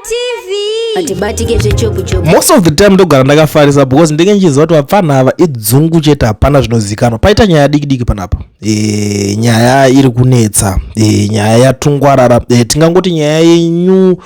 TV. Atibatike zvechopu chopu. Most of the time ndogara ndakafarisa because ndenge ndichiziva kuti vapfana ava idzungu chete, hapana zvinozikanwa. Paita nyaya diki diki panapa, nyaya iri kunetsa, nyaya yatungwarara, tingangoti nyaya yenew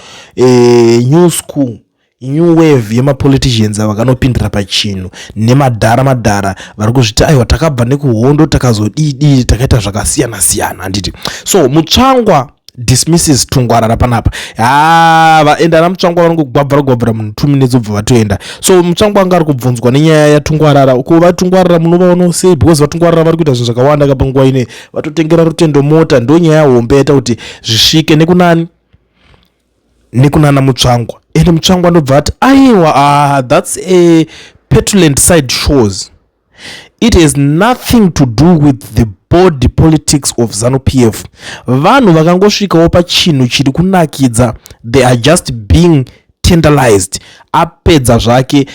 new school, new wave yemapoliticians ava vakanopindira pachinhu nemadhara madhara vari kuzviti aiwa, takabva nekuhondo, takazodii dii, takaita zvakasiyana siyana, handiti? So Mutsvangwa dismisses Tungwarara panapa. Ha, vaenda na Mutsvangwa, vanongogwabvara gwabvara munhu 2 minutes, obva vatoenda. So Mutsvangwa anga ari kubvunzwa nenyaya yaTungwarara. Ko vaTungwarara munovaonawo sei? Because vaTungwarara vari kuita zvinhu zvakawanda kapanguva ine vatotengera Rutendo mota. Ndo nyaya hombe yaita kuti zvisvike nekunani, nekunana Mutsvangwa. Ende Mutsvangwa ndobva ati aiwa, ah, that's a petulant side shows it has nothing to do with the body politics of ZANU PF. Vanhu vakangosvikawo pachinhu chiri kunakidza, they are just being tantalized. Apedza zvake,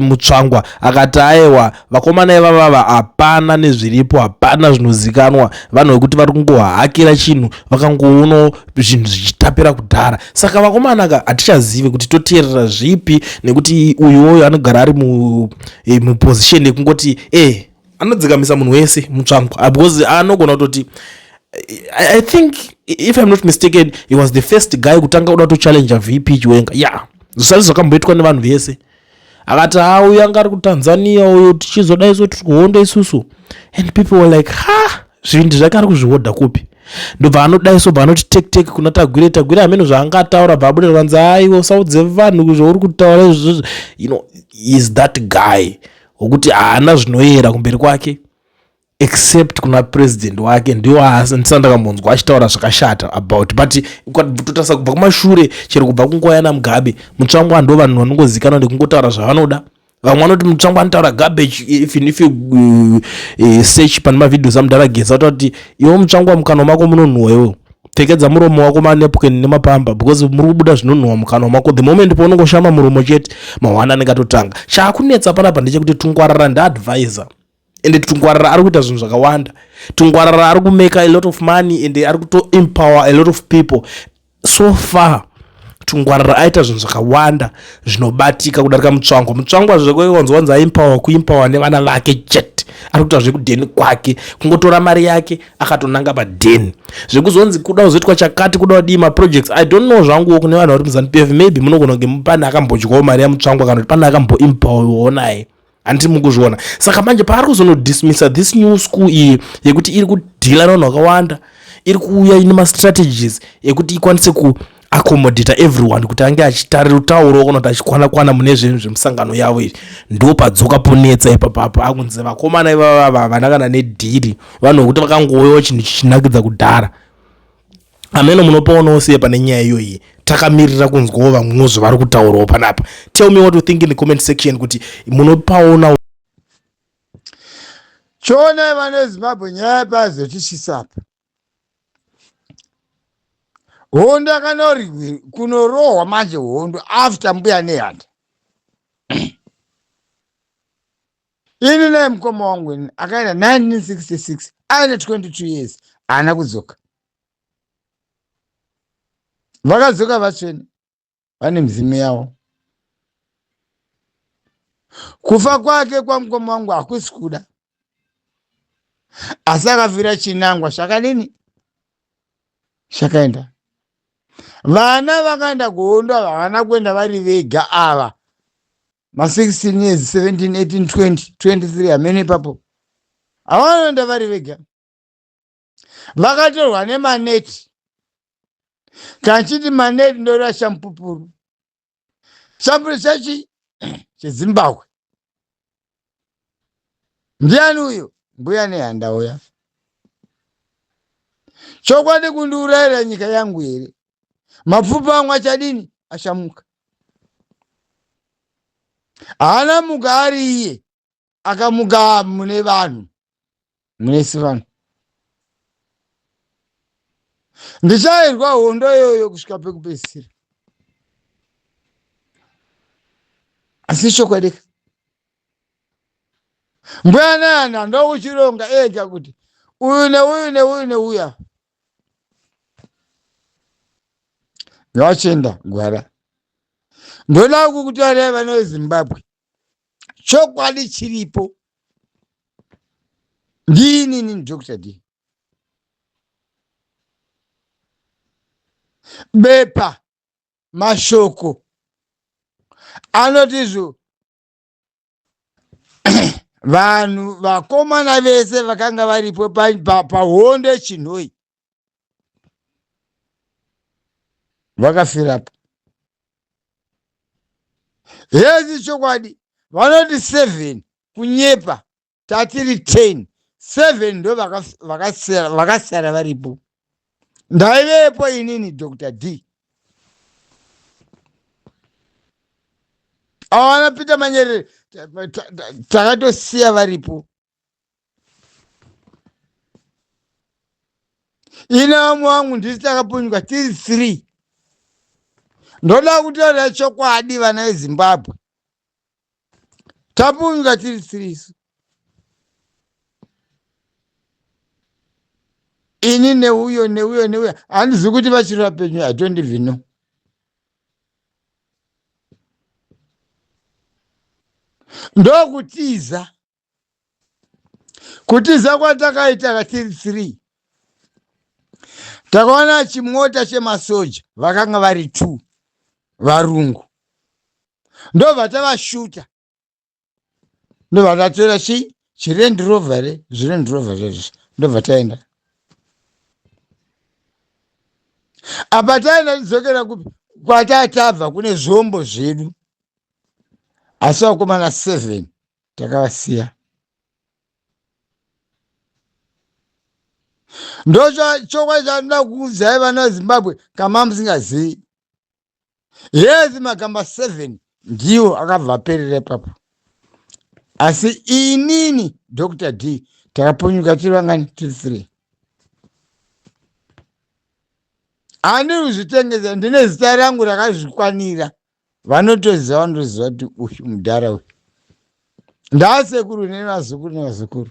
Mutsvangwa akati aiwa, vakomana ivavava hapana nezviripo, hapana zvinozikanwa, vanhu vekuti vari kungohakira chinhu, vakangoonawo zvinhu zvichitapira kudhara. Saka vakomana ka, hatichazivi kuti toteerera zvipi, nekuti uyuwoyo anogara ari muposition yekungoti anodzikamisa munhu wese Mutsvangwa, because anogona kutoti I think, if I'm not mistaken, he was the first guy kutanga kuda kutochallenja VP Chiwenga. Yeah, zvisati zvakamboitwa nevanhu vese. Akati ha, uyu anga ari kuTanzania uyu, tichizodai so, tiri kuhondo isusu, and people were like, ha, zvivindi zvake ari kuzvihodha kupi? Ndobva anodai so, bva anoti tek tek kuna Tagwire. Tagwire hameno zvaangataura, bva abuda vanzi aiwa, usaudze vanhu zvauri kutaura izvozvo. Is that guy wokuti haana zvinoyera kumberi kwake except kuna president wake. Ndiwo ndisati ndakambonzwa achitaura zvakashata about, but totarisa kubva kumashure, chero kubva kunguva yana Mugabe, Mutsvangwa ndo vanhu vanongozikanwa nekungotaura zvavanoda. Vamwe vanoti Mutsvangwa anotaura garbage. If you search pane mavideos amudhara Geza, utaura kuti iwe Mutsvangwa, mukanwa mako munonhuhwa. Iwe pfekedza muromo wako manapkin nemapamba, because muri kubuda zvinonhuhwa mukanwa mako. The moment paunongoshama muromo chete, mahwana anenge atotanga. Chaakunetsa panapa ndechekuti Tungwarara ndeadvisor, ende Tungwarara ari kuita zvinhu zvakawanda. Tungwarara ari kumake a lot of money, ende ari kutoempower a lot of people. So far Tungwarara aita zvinhu zvakawanda zvinobatika kudarika Mutsvangwa. Mutsvangwa zvekwanzi aempower, kuempower nevana vake chete. Ari kuita zvekudheni kwake, kungotora mari yake akatonanga padheni. Zvekuzonzi kuda kuzoitwa chakati, kuda kudii, maprojects, I don't know zvanguwo. Kune vanhu vari muZANU PF, maybe munogona kunge pane akambodyawo mari yaMutsvangwa, kana kuti pane akamboempowerwawo naye, handiti mukuzviona? Saka manje paari kuzonodismissa this new school iyi yekuti iri kudeala nevanhu vakawanda, iri kuuya ine mastrategies ekuti ikwanise kuaccommodata everyone kuti ange achitaritaurawo kana kuti achikwana kwana mune zvinhu zvemusangano yavo izvi, ndo padzoka ponetsa ipapapo. Akunzi vakomana ivavava havana kana nedeal, vanhu vekuti vakangouyawo chinhu chichinakidza kudhara. Ameno munopaonawo sei pane nyaya iyoyi? Takamirira kunzwawo vamwewo zvavari kutaurawo panapa. Tell me what you think in the comment section, kuti munopaona. Chionai vane Zimbabwe, nyaya pazotisvisa apa. Hondo yakanori kunorohwa manje, hondo after Mbuya Nehanda. Ini naye mukoma wangu ini akaenda 1966 aine 22 years, haana kudzoka. Vakadzoka vatsvene vane midzimu yavo. Kufa kwake kwamukoma wangu hakusi kuda, asi akafira chinangwa zvakadini zvakaenda. Vana vakaenda kuhondo ava havana kuenda vari vega. Ava ma16 years, 17, 18, 20, 23, hamene ipapo, havanoenda vari vega. Vakatorwa nemaneti. Kana chiti maneti, ndoreva chamupupuru, chapupuru chechi cheZimbabwe. Ndiani uyo? Mbuya Nehanda uya. Chokwadi kundiurayira nyika yangu here? Mapfupa angu achadini? Achamuka? Haana muka ari iye, akamuka mune vanhu, munesi vanhu. Ndichairwa hondo iyoyo kusvika pekupedzisira. Asi chokwadi, Mbuya Nehanda ndokuchironga ega kuti uyu neuyu neuyu neuya ngavachienda gwara. Ndoda kukutaurirai vana veZimbabwe, chokwadi chiripo ndini nini Dr D. Bepa mashoko anoti izvo vanhu vakomana vese vakanga varipo pahondo yechinhoyi vakafirapo. Hezi chokwadi vanoti 7 kunyepa, tatiri 10, 7 ndo vakasara varipo. Ndaivepo inini Dr D. Awana Peter Manyerere takatosiya varipo. Ine vamwe vangu ndisi takapunyuka tiri 3. Ndoda kutaura chokwadi vana veZimbabwe, tapunyuka tiri 3 isu. Ini neuyo neuyo neuyo, handizivi kuti vachiri vapenyu, I don't even know. Ndokutiza, kutiza kwatakaita katiri 3, takaona chimota chemasoja vakanga vari 2 varungu, ndobva tavashuta, ndobva tatora chi chiRand Rover re zviRand Rover zvezvi, ndobva taenda. Apa taenda tidzokera kupi kwatatabva kune zvombo zvedu, asi vakomana 7 takavasiya. Ndochokwadi chandinoda kuudzai vana veZimbabwe kama musingazivi. Yes, magamba 7 ndiwo akabva aperera ipapo, asi inini Dr D takapunyuka tiri vangani? Tiri 3. Handiri kuzvitengesa, ndine zita rangu rakazvikwanira. Vanotoziva, vanotoziva kuti uyu mudhara uyu ndaasekuru nevazukuru nevazukuru.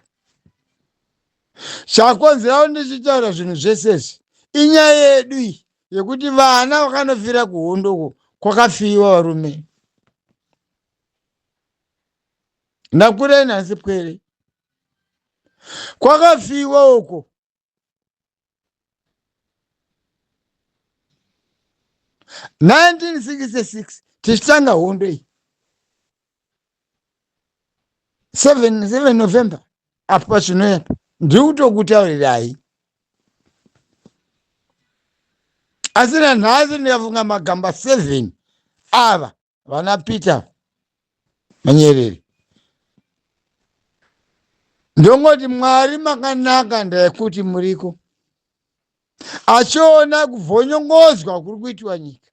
Chakonzera kuti ndichitaura zvinhu zvese izvi inyaya yedu iyi yekuti vana vakanofira kuhondo uko kwakafiwa varume. Ndakurei nhasi pwere, kwakafiwa uko. 1966 tichitanga hondo iyi, 7 November apo pachinoyapa, ndiri kutokutaurirai. Asi nanhasi ndikafunga magamba 7 ava vana Peter Manyerere, ndongoti Mwari makanaka, ndayekuti muriko achiona kuvhonyongozwa kuri kuitwa nyika.